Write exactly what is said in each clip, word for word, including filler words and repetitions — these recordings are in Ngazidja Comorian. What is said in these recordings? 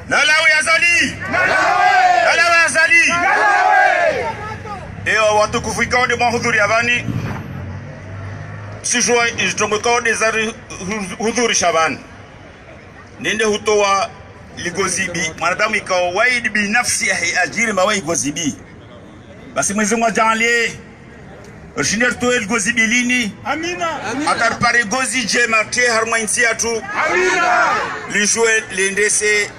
Nalawi Azali! Nalawi Azali! Ewa, watukufu ikao nde mwahudhuri apvani, sijua izitrongo ikao nde zari hu-, hudhurisha pvani. Nende hutowa ligozibi, mwanadamu ikao waidi binafsi yahe ajiri mawa igozibi. Basi Mwenyezi Mungu ajaanlie, rishinde ritowe ligozibi lini. Amina. Amina. Akaripare gozi djema te harumwa intsi yatru. Amina. Lijue lendese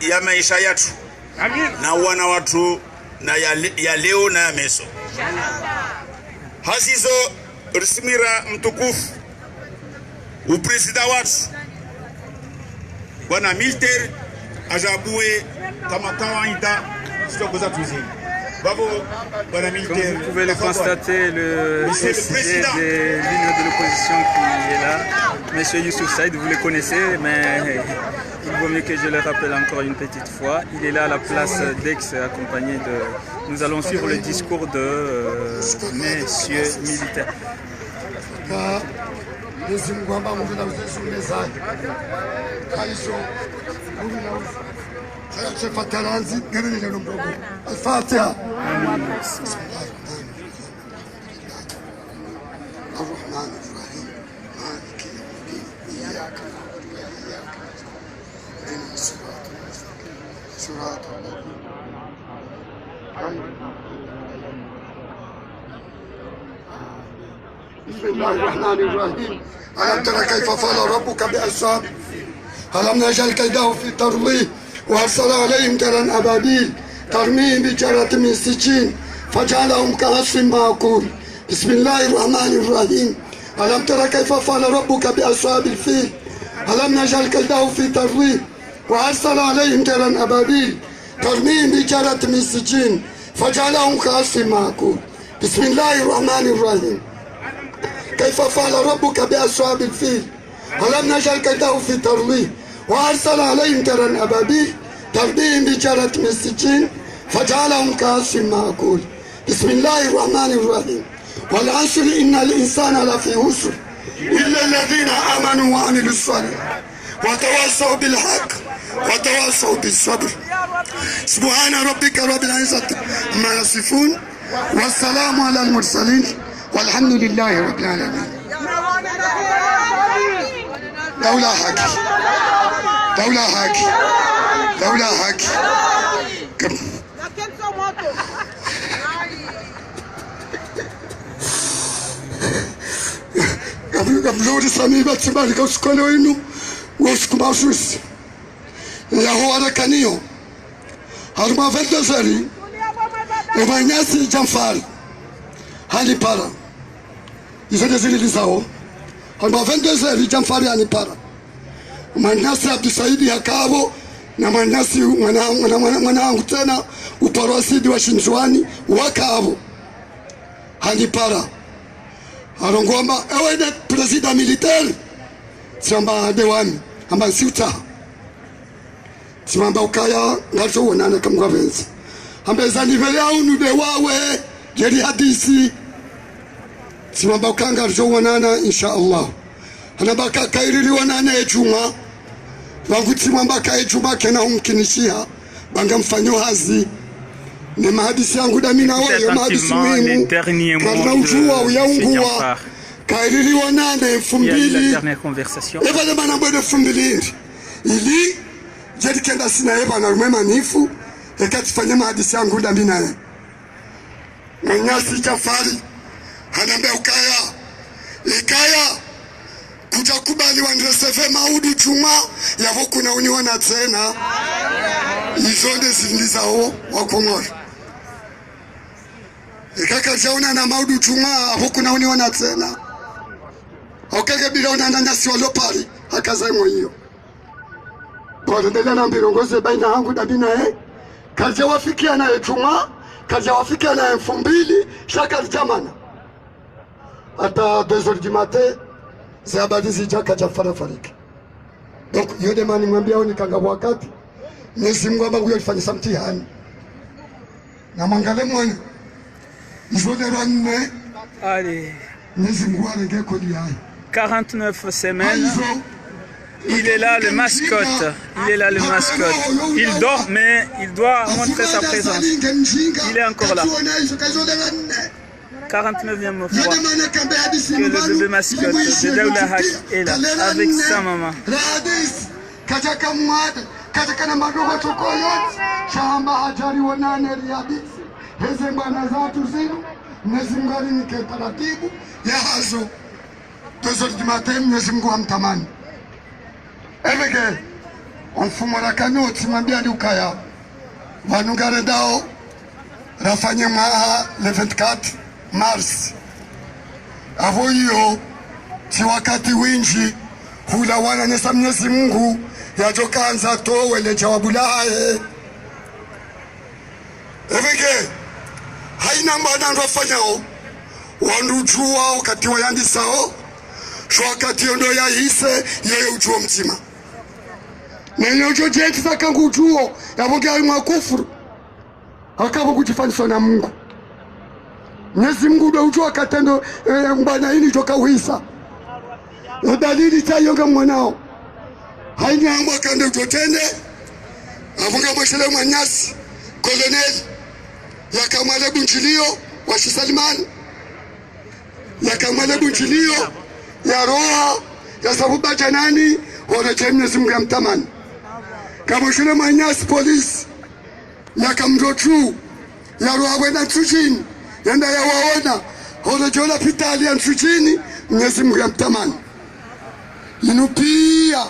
ya maesha yatru. Amina. Na wana watru na ya le-, ya leo na ya meso. Hazizo risimira mtukufu, uprezida watru, bwana Militaire, ajabuwe kama kawaida, sitokoza tuzi. Bravo, bwana Militaire. Comme vous pouvez le constater, le président de l'Union de l'opposition qui est là, monsieur Youssouf Saïd, vous le connaissez, mais il vaut mieux que je le rappelle encore une petite fois. Il est là à la place d'Ex, accompagné de... Nous allons suivre le discours de, euh, monsieur Militaire. Ka Mwenyezi Mungu amba Mungu na uzesumeza. Kaiso, Mungu na uze-, kaya shefa taranzi, ngene ni lelo mbogo. Al-Fatiha. Amin. Bismillah. الرحمن الرحيم. مالك يوم الدين. إياك نعبد وإياك نستعين. اهدنا الصراط المستقيم. صراط الذين أنعمت عليهم غير المغضوب عليهم ولا الضالين. آمين. بسم الله الرحمن الرحيم. ألم تر كيف فعل ربك بأصحاب الفيل؟ ألم يجعل كيدهم في تضليل وأرسل عليهم طيرا أبابيل ترميهم بحجارة من سجيل فجعلهم كعصف مأكول. بسم الله الرحمن الرحيم. ألم تر كيف فعل ربك بأصحاب الفيل؟ ألم يجعل كيدهم في تضليل وأرسل عليهم طيرا أبابيل ترميهم بحجارة من سجيل فجعلهم كعصف مأكول. بسم الله الرحمن الرحيم. كيف فعل ربك بأصحاب الفيل؟ ألم يجعل كيدهم في تضليل وأرسل عليهم طيرا أبابيل ترميهم بحجارة من سجيل فجعلهم كعصف مأكول. بسم الله الرحمن الرحيم. والعصر إن الإنسان لفي خسر إلا الذين آمنوا وعملوا الصالحات وتواصوا بالحق وتواصوا بالصبر. سبحان ربك رب العزة عما يصفون والسلام على المرسلين والحمد لله رب العالمين. Daula haki. Daula haki. Daula haki. Kam- Kam-, kamdjuri sami ba tibali ka usiku wa leo inu, wo usiku mahususi. Yaho warakaniyo. Harumwa vingt-deux heures, e mwananyasi Djanfar hanipara. Izo nde zilili zawo. Harumwa vingt-deux heures, Djanfar hanipara. Mwananyasi Abdou Saïd hakapvo, Na mwananyasi, mwana, mwana, mwana, mwana wangu tsena, uparwa Sidi wa Shindzuwani, waka apvo. Hanipara. Harongoa amba, ewe nde président militaire? Tsimwamba nde wami. Hamba ntsiutsaha. Tsimwamba ukaya, ngaridjo wonana eka Mngu hapvendza. Hamba eza nipvelea hunu nde wawe, djeli hadisi. Tsimwamba ukaya ngaridjo wonana, insha Allah. Hanamba ka, kayiri riwonane ye djumwa. Pvangu tsimwamba ka ye djumwa kayina humkinishiha. Ba ngamfanyo hazi. Ne mahadisi yangu ndami nawe, yo mahadisi muhimu. Karina udjuwa uyaunguwa. Kayiri riwonane mfumbili. Epvale mana mbwene mfumbili ndi. Ili, djeli kenda sina epvana rumwe manifu. Eka tsifanye mahadisi yangu ndami naye. Mwananyasi Djafari, hanambia ukaya, ikaya, kudjakubali wandrese pve maudu djumwa, yapvo kuna uniwona tsena, izo nde zindri zawo wa Komori. Eka karidjaonana maudu djumwa, yapvo kuna uniwona tsena. Okeke bila onana nanyasi walo Paris, hakaza imwe iyo. Pvwa nde nambia ndrongo ze baina hangu ndami naye, karidjawafikiana ye djumwa, karidjawafikiana ye mfumbili, sha karidjamana. Hata deux heures du matin, ze habari zidja kadja farafariki. Donc, iyo nde mana nimwambiao nikanga wakati, Mwenyezi Mungu hamba nguyo lifanyisa mtihani. Na mwangalie mwana. Izo nde lwa nne. Allez. Mwenyezi Mungu harenge kodi yayo. Quarante-neuf semaines. Il est là, le mascotte. Il est là, le mascotte. Il dort, mais il doit montrer sa présence. Il est encore là. Quarante-neuvième fois que le bébé mascotte de Daoula Hack est là, avec sa maman. Kadjaka mwade, kadjakana madogo toko yontsi, sha hamba hadjari wonane riyabisi. Heze mbwana zatru zinu, Mwenyezi Mungu harinike taratibu yahazo. Deux heures du matin, Mwenyezi Mungu hamtamani. Epveke, omfumo rakana otsi mwambia ndi ukaya. Pvanu ngarendao, rafanye mwaha le vingt-quatre mars. Apvo iyo, tsi wakati windji, hulawana nesa Mwenyezi Mungu, yadjo kandza towe le djawabu lahe. Epveke, haina mbwana ndo wafanyao, wandru udjuwa wakati wayandisao, sho wakati yo ndo yahise, yeye udjuwa mdzima. Nenye udjo djentsi zaka ngudjuwo, yapvo nge harimwa kufuru. Hakapvo kudjifanisa na Mungu. Mwenyezi Mungu ndo udjuwa katrendo, eh, mbwana ini djoka uhisa. Yo dalili tsayo ngamwonao. Haina mbwa kande udjo trende. Apvo ngamweshelea mwananyasi, colonel. Yaka mwale bundjilio, wa Shisalimani. Yaka mwale bundjilio, yaroha, yasabu badjanani, horedjei Mwenyezi Mungu yamtamani. Ngamweshelea mwananyasi, polisi. Yaka mdru tu, yaroha hwenda Ntsudjini, yende yawaone, horedjei lapitali ya Ntsudjini, Mwenyezi Mungu yamtamani. Inu pia,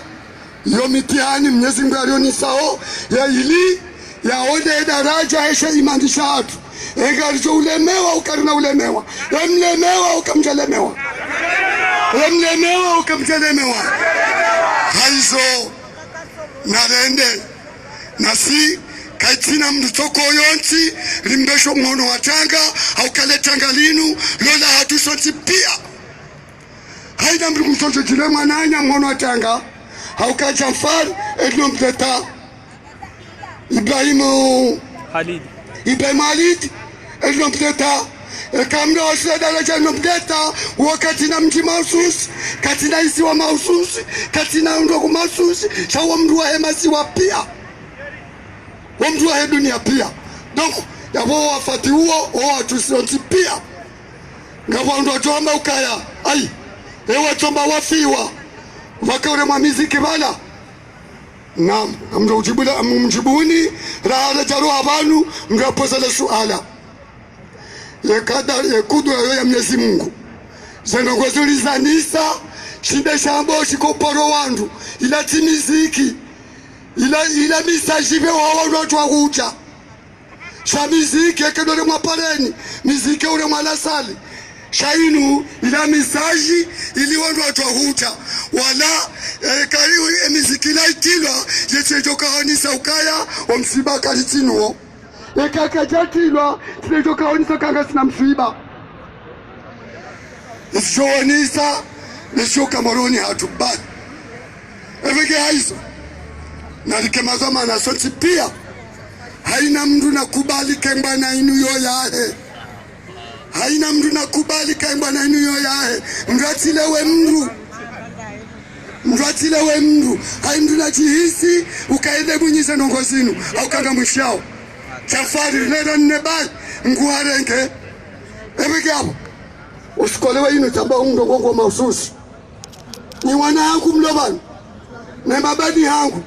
yo mitihani Mwenyezi Mungu yalionisao, ya ili, yaone daradja heshe imani shatru. Engaridjo ulemewa, ukarina ulemewa. Emlemewa, ukamdjalemewa. Emlemewa, ukamdjalemewa. Haizo, narende. Nasi, kaitsina mdru toko yontsi, rimbesho mhono wa tanga, hauka le tanga linu, lola hatru sontsi pia. Haina mdru mtsodjo djile mwananya mhono wa tanga, hauka Djanfar, edno mdeta. Ibrahimu Halidi. Ibrahimu Halidi, edno mdeta. Eka mdru wasile daradja edno mdeta, wo katsina mdji mahususi, katsina isiwa mahususi, katsina ndrongoo mahususi, sha wo mdru wahe masiwa pia. Wo mdru wahe dunia pia. Donc, yapvo wafati uwo, wo watru sontsi pia. Ngapvo wandru wadjo hamba ukaya, ayi, ewe tsomba wafiwa, pvaka uremwa miziki pvala. Naam, ngamdjo udjibu la, mdjibuni, raha radja roha pvanu, mdru apoze le suala. Ye kadari, ye kudura yo ya Mwenyezi Mungu. Ze ndrongoo zo lizanisa, shinde shambo shiko paro wandru, ila tsi miziki, ila, ila message pvo wa wandru watru wa hudja. Sha miziki, eke ndo uremwa pareni, miziki uremwa lasali. Sha inu ila message ili wandru watsohudja. Wala, eh, kari, eh, miziki ila itilwa, yetsi idjo kaonesa ukaya, omsiba kari tsinuwo. Eka kadjatilwa, tsi idjo kaonesa ukaya ngasina msiba. Nisijo onesa, nisijo ka Moroni hatru bali. Epveke haizo. Narike mazamana sontsi pia. Haina mndru nakubali ke mbwana inu yo yahe. Haina mndru nakubali ke mbwana inu yo yahe. Mndru atsilewe mndru. Mndru atsilewe mndru. Haina mndru nadjihisi ukaya nde mwinyi ze ndrongoo zinu. Hau kanga mwishao. Djanfari, nera nne bali. Mngu harenge. Epveke apvo. Usikolewe inu tsamba umndru ngongo mahususi. Nyi wana hangu mlo pvanu, ne mabani hangu,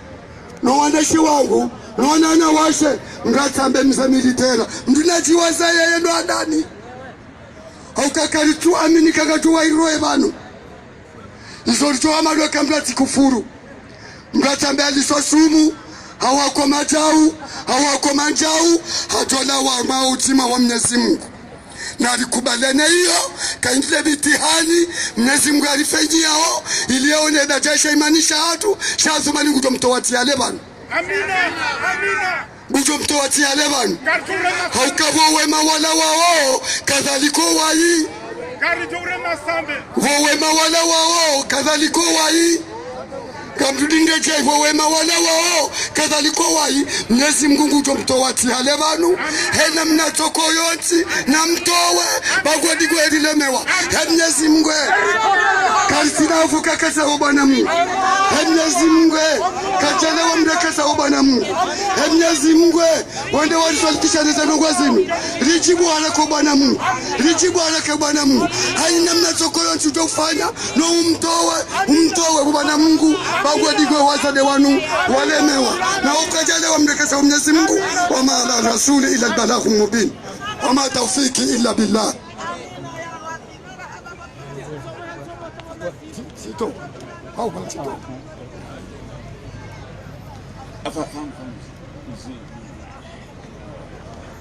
no wanashe wangu, no wanawashe, mndru atsambe mze militaire, mndru nadjiwaza yeye ndo handani. Hauka karitsu amini kanga tsu wa iroe pvanu. Izo ritso amalwe ka mndru atsikufuru. Mndru atsambe aliswa sumu, hau akwa madjau, hau akwa mandjau, hadjola wa mautima wa Mnyezi Mungu. Narikubalane iyo, kayindile mitihani, Mnyezi Mungu arifanyiyao, ili yaone daraja sha imani shahatru, sha Azumani ngudjo mtowa tsi yale pvanu. Amina, amina. Ngudjo mtowa tsi yale pvanu. Hauka pvo wema wala wawo, kadhalika wayi. Pvo wema wala wawo, kadhalika wayi. Kamdudinde dje pvo wema wala wawo, kadhalika wayi, Mnyezi Mungu ngudjo mtowa tsi hale pvanu, hena mna tsoko yontsi, na mtowe, bagwadi gweri lemewa. He Mnyezi Mungu, karitsina ufu kakasa ho bwana Mungu. He Mnyezi Mungu, kadjana wa mrekesa ho bwana Mungu. He Mnyezi Mungu, wende wariswalikisha neze ndrongoo zinu. Ridjibu haraka ho bwana Mungu. Ridjibu haraka ho bwana Mungu. Haina mna tsoko yontsi udjo ufanya. No umtowe, umtowe, bo bwana Mungu, bagwadi gwe wazade wanu, walemewa. Na ukadjale wamrekesa Mnyezi Mungu, وما على الرسول إلا البلاغ المبين. وما توفيقي إلا بالله.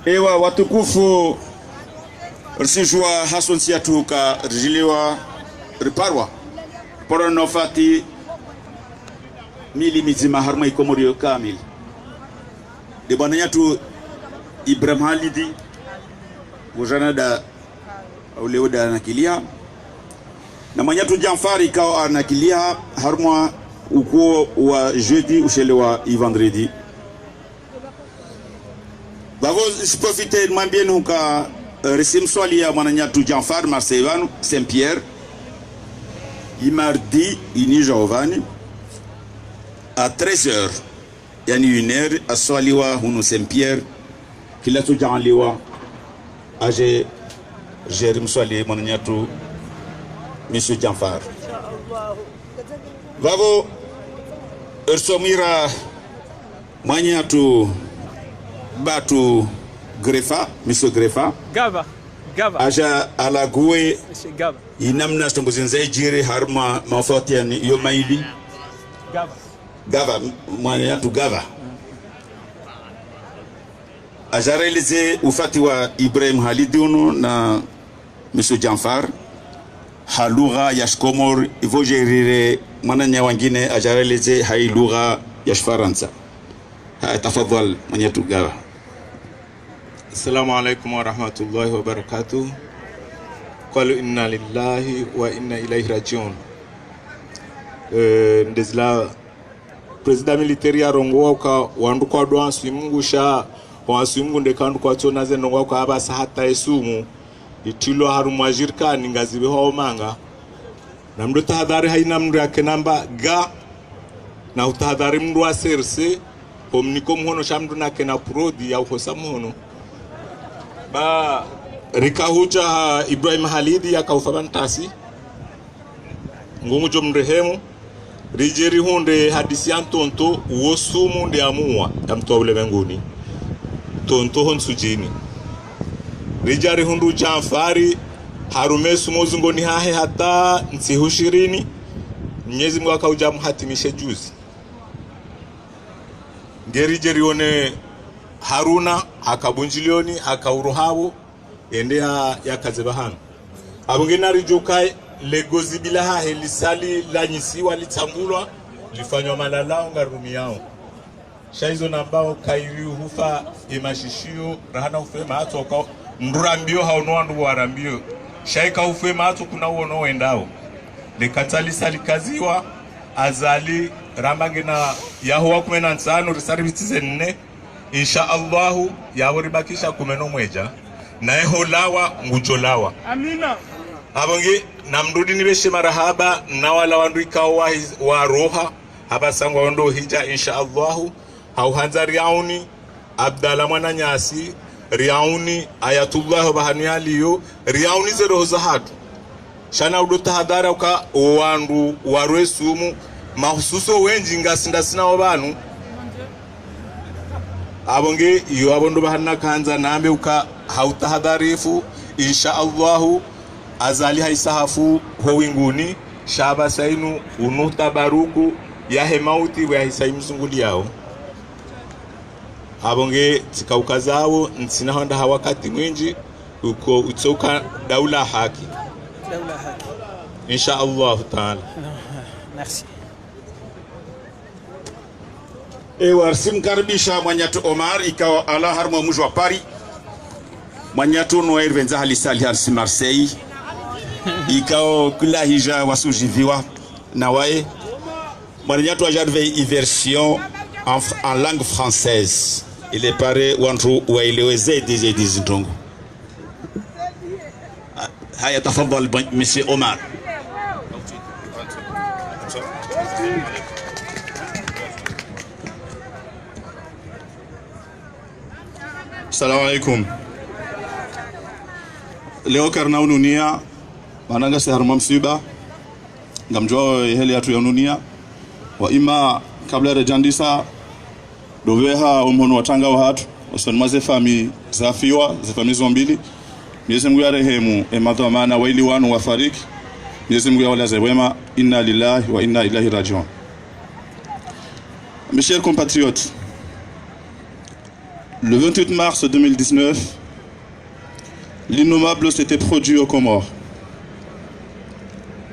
Ewa, watukufu, risijua hasontsi yatru ka rijiliwa riparwa. Poro nofati mili midzima harumwa Ikomori yo kamili. Nde bwana nyatru Ibrahim Halidi, wujana nda uleo nda anakilia. Na mwananyatru Djanfari kao anakilia harumwa ukuo wa jeudi ushelewa i vendredi. Pvavo, nisiprofite nimwambieni uka, eh, risimswalia mwananyatru Djanfari Marseille pvanu, Saint-Pierre. I mardi, ini jovani, à treize heures. Yani une heure, aswaliwa hunu Saint-Pierre, kila tsu djaanliwa, aje, je rimswali mwananyatru, Monsieur Djanfar. Pvavo, risomwira mwananyatru Batu Grefa, Monsieur Grefa. Gava, gava. Aja alague, Monsieur Gava. Inamna zitrendwa zindza zidjiri harumwa mafatiani yo maili. Gava. Gava, m-, mwananyatru Gava. Aja raeleze ufati wa Ibrahim Halidi unu na Monsieur Djanfar, ha lugha ya Shikomori, ivo jerire mwananya wangine aja raeleze ha i lugha ya Shifarantsa. Ha, tafadhwal, mwananyatru Gava. السلام عليكم ورحمة الله وبركاته. قالوا إنا لله وإنا إليه راجعون. Eh, ndezila président militaire yarongoa uka wandru kwadjo ansi Mungu sha, wansi Mungu nde ka wandru kwatsona ze ndrongoo uka apvasa hata ye sumu itrilwa harumwa jirikani ngazipvehwao manga. Na mndru tahadhari haina mndru yake namba ga, na utahadhari mndru wa serse, homniko mhono sha mndru nake na prodi ya uhosa mhono. Ba, rika hudja ha Ibrahim Halidi yaka ufa pvantsi. Mungu ngudjo mrehemu. Ridje rihundre hadisi ya ntonto, uwo sumu nde yamuwa, yamtowa ulemenguni. Ntonto ho ntsudjini. Ridja rihundru Djanfari, harumwa sumu zingoni hahe hata ntsihu shirini, Mnyezi Mungu akaudja muhatimishe juzi. Nge ridje rione Haruna, haka Bundjilioni, haka urohapvo, yende ya, yakaze pvahanu. Apvo nge naridjuwe uka legozi bila hahe lisali lanyisiwa litsangulwa, lifanywa malalao ngarumiao. Sha izo nambao kayiri hufa emashishiyo, rahana hufa ematso, ka mndru rambio haono wandru warambio. Sha ika hufa ematso kuna uono wendao. Lekatsa lisali kaziwa, Azali, ramba ngena yaho wa kume na ntsanu, risari bitsize nne. Insha Allahu, yapvo ribakisha kume no mwedja. Naye holawa, ngudjolawa. Amina. Apvo nge, namrudi nipveshe marahaba, na wala wandru ikao wahi-, waroha, hapvasa ngwaondo hidja, insha Allahu, hauhandza Riauni, Abdallah Mwananyasi, Riauni, Ayatullah Bahani Aliyo, Riauni ze roho zahatru. Sha na udo tahadhari uka wandru warwe sumu, mahususo wendji ngasi ndasi nao pvanu. Apvo nge, iyo apvo ndo pvahanu nakandza nambe uka hautahadharifu, insha Allahu, Azali haisa hafu ho winguni, sha pvasa inu unu tabaruku yahe mauti pvwe yahisa imzunguliyao. Apvo nge tsika ukazao, ntsina hwenda ha wakati mwindji, uko utsoka daula haki. Daula haki. Insha Allahu Taala. Merci. Ewa, risimkaribisha mwananyatru Omar, ikao alawa harimwa mdji wa Paris. Mwananyatru no wairipvendza halisali harisi Marseille. Ikao kula hija wasujiviwa na waye. Mwananyatru ajarve i version en fr-, en langue française. Il est paré wandru waelewe zaidi zaidi zindrongo. Haya, tafadhal, bon, Monsieur Omar. Salam alaikum. Leo karina ununia, mana ngasi harumwa msiba, ngamdjuao eheli yatru ya ununia. Wa ima kabla redjandisa, dopveha omhono wa tanga wahatru, osoni mwa ze famiyi zafiwa, ze famiyi zo mbili. Mwenyezi Mungu yarehemu emadhwamana waili wanu wafariki. Mwenyezi Mungu yawalaze pvwema. Inna lillahi wa inna ilaihi rajiun. Mes chers compatriotes, le vingt-huit mars deux mille dix-neuf, l'innommable s'était produit aux Comores.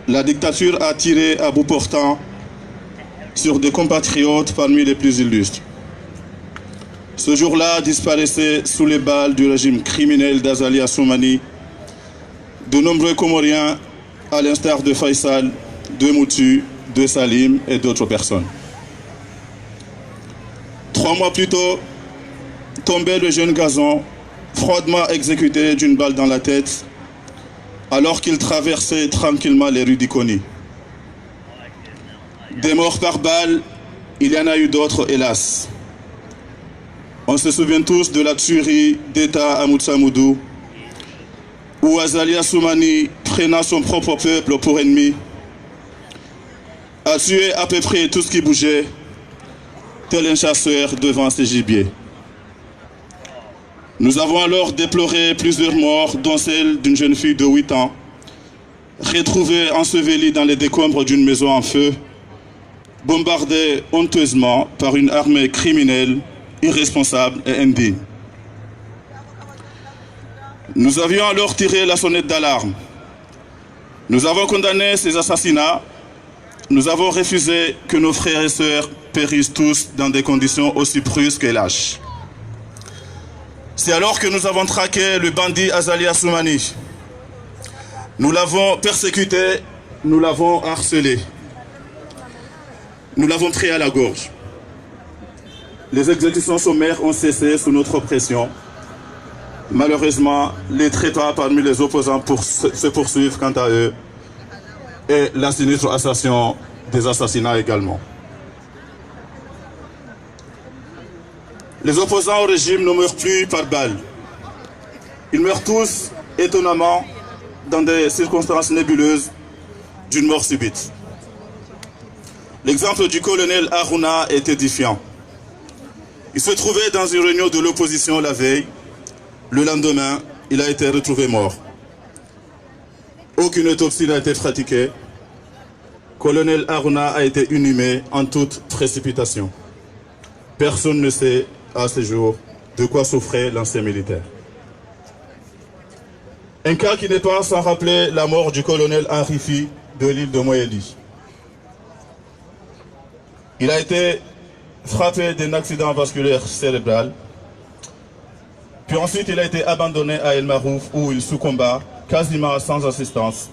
La dictature a tiré à bout portant sur des compatriotes parmi les plus illustres. Ce jour-là disparaissaient sous les balles du régime criminel d'Azali Assoumani de nombreux Comoriens, à l'instar de Faisal, de Moutu, de Salim et d'autres personnes. Trois mois plus tôt, tombait le jeune Gazon, froidement exécuté d'une balle dans la tête, alors qu'il traversait tranquillement les rues d'Iconi. Des morts par balle, il y en a eu d'autres, hélas. On se souvient tous de la tuerie d'État à Mutsamudu, où Azali Assoumani, prenant son propre peuple pour ennemi, a tué à peu près tout ce qui bougeait, tel un chasseur devant ses gibiers. Nous avons alors déploré plusieurs morts, dont celle d'une jeune fille de huit ans, retrouvée ensevelie dans les décombres d'une maison en feu, bombardée honteusement par une armée criminelle, irresponsable et indigne. Nous avions alors tiré la sonnette d'alarme. Nous avons condamné ces assassinats. Nous avons refusé que nos frères et sœurs périssent tous dans des conditions aussi brusques et lâches. C'est alors que nous avons traqué le bandit Azali Assoumani. Nous l'avons persécuté, nous l'avons harcelé. Nous l'avons pris à la gorge. Les exécutions sommaires ont cessé sous notre pression. Malheureusement, les trépas parmi les opposants pour-, se, se poursuivent quant à eux et la sinistre ascension des assassinats également. Les opposants au régime ne meurent plus par balle. Ils meurent tous, étonnamment, dans des circonstances nébuleuses d'une mort subite. L'exemple du colonel Harouna est édifiant. Il se trouvait dans une réunion de l'opposition la veille. Le lendemain, il a été retrouvé mort. Aucune autopsie n'a été pratiquée. Colonel Harouna a été inhumé en toute précipitation. Personne ne sait à ce jour de quoi souffrait l'ancien militaire. Un cas qui n'est pas sans rappeler la mort du colonel Arifi de l'île de Mohéli. Il a été frappé d'un accident vasculaire cérébral. Puis ensuite, il a été abandonné à El Marouf où il succomba quasiment sans assistance,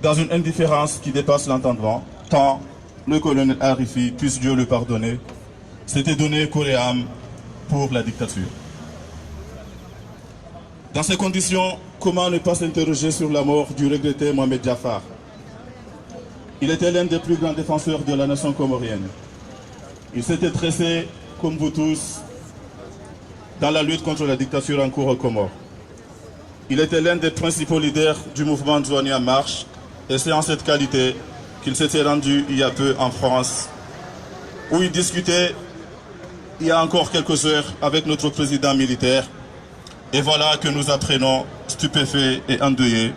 dans une indifférence qui dépasse l'entendement, tant le colonel Arifi, puisse Dieu lui pardonner, s'était donné corps et âme pour la dictature. Dans ces conditions, comment ne pas s'interroger sur la mort du regretté Mohamed Jaffar ? Il était l'un des plus grands défenseurs de la nation comorienne. Il s'était dressé, comme vous tous, dans la lutte contre la dictature en cours aux Comores. Il était l'un des principaux leaders du mouvement Ndzuani en Marche, et c'est en cette qualité qu'il s'était rendu il y a peu en France, où il discutait il y a encore quelques heures avec notre président militaire. Et voilà que nous apprenons, stupéfaits et endeuillés,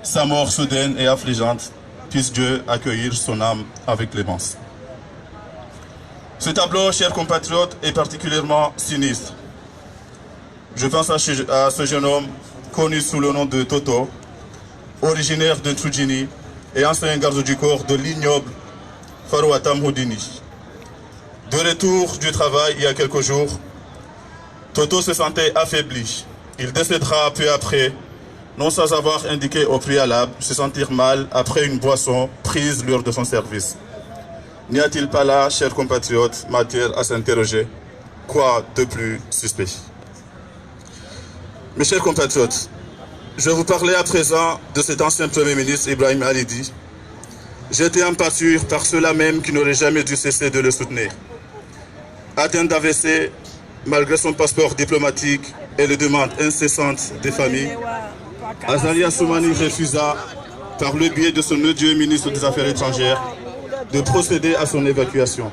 sa mort soudaine et affligeante. Puisse Dieu accueillir son âme avec clémence. Ce tableau, chers compatriotes, est particulièrement sinistre. Je pense à ce, à ce jeune homme connu sous le nom de Toto, originaire de Ntsudjini et ancien garde du corps de l'ignoble Farouata Mhoudini. De retour du travail il y a quelques jours, Toto se sentait affaibli. Il décédera peu après, non sans avoir indiqué au préalable se sentir mal après une boisson prise lors de son service. N'y a-t-il pas là, chers compatriotes, matière à s'interroger ? Quoi de plus suspect ? Mes chers compatriotes, je vais vous parler à présent de cet ancien Premier ministre Ibrahim Halidi. Jeté en pâture par ceux-là même qui n'auraient jamais dû cesser de le soutenir. Atteint d'A V C, malgré son passeport diplomatique et les demandes incessantes des familles, Azali Assoumani refusa, par le biais de son odieux ministre des Affaires étrangères, de procéder à son évacuation.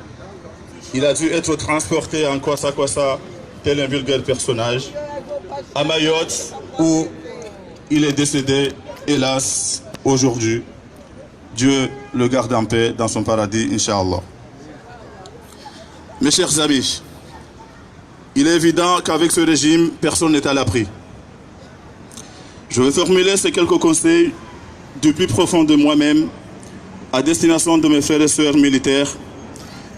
Il a dû être transporté en kwasa-kwasa, tel un vulgaire personnage, à Mayotte, où il est décédé, hélas, aujourd'hui. Dieu le garde en paix dans son paradis, Inch'Allah. Mes chers amis, il est évident qu'avec ce régime, personne n'est à l'abri. Je vais formuler ces quelques conseils du plus profond de moi-même à destination de mes frères et sœurs militaires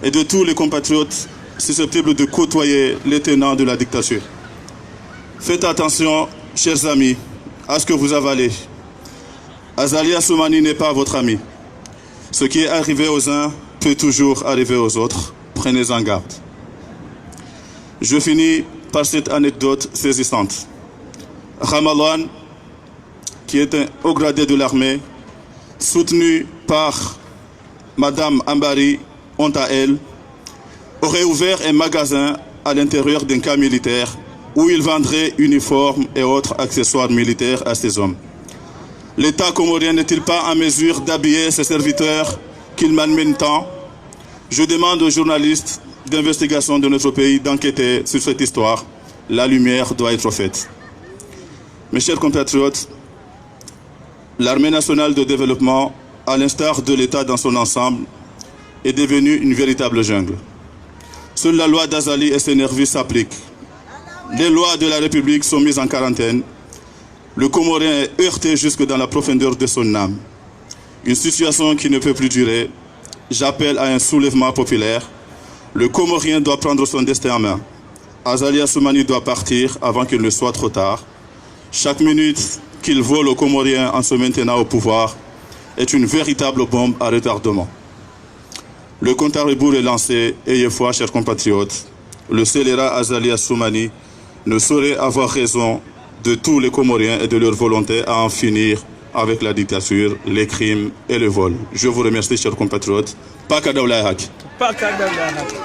et de tous les compatriotes susceptibles de côtoyer les tenants de la dictature. Faites attention, chers amis, à ce que vous avalez. Azali Assoumani n'est pas votre ami. Ce qui est arrivé aux uns peut toujours arriver aux autres. Prenez-en garde. Je finis par cette anecdote saisissante. Ramadan, qui est un haut gradé de l'armée, soutenu par Madame Ambari, honte à elle, aurait ouvert un magasin à l'intérieur d'un camp militaire où il vendrait uniformes et autres accessoires militaires à ses hommes. L'État comorien n'est-il pas en mesure d'habiller ses serviteurs qu'il malmène tant ? Je demande aux journalistes d'investigation de notre pays d'enquêter sur cette histoire. La lumière doit être faite. Mes chers compatriotes, l'armée nationale de développement, à l'instar de l'État dans son ensemble, est devenue une véritable jungle. Seule la loi d'Azali et ses nervis s'appliquent. Les lois de la République sont mises en quarantaine. Le Comorien est heurté jusque dans la profondeur de son âme. Une situation qui ne peut plus durer. J'appelle à un soulèvement populaire. Le Comorien doit prendre son destin en main. Azali Assoumani doit partir avant qu'il ne soit trop tard. Chaque minute qu'il vole aux Comoriens en se maintenant au pouvoir est une véritable bombe à retardement. Le compte à rebours est lancé. Ayez foi, chers compatriotes. Le scélérat Azali Assoumani ne saurait avoir raison de tous les Comoriens et de leur volonté à en finir avec la dictature, les crimes et le vol. Je vous remercie, chers compatriotes. Paka daula ya haki. Paka daula ya haki.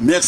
Merci.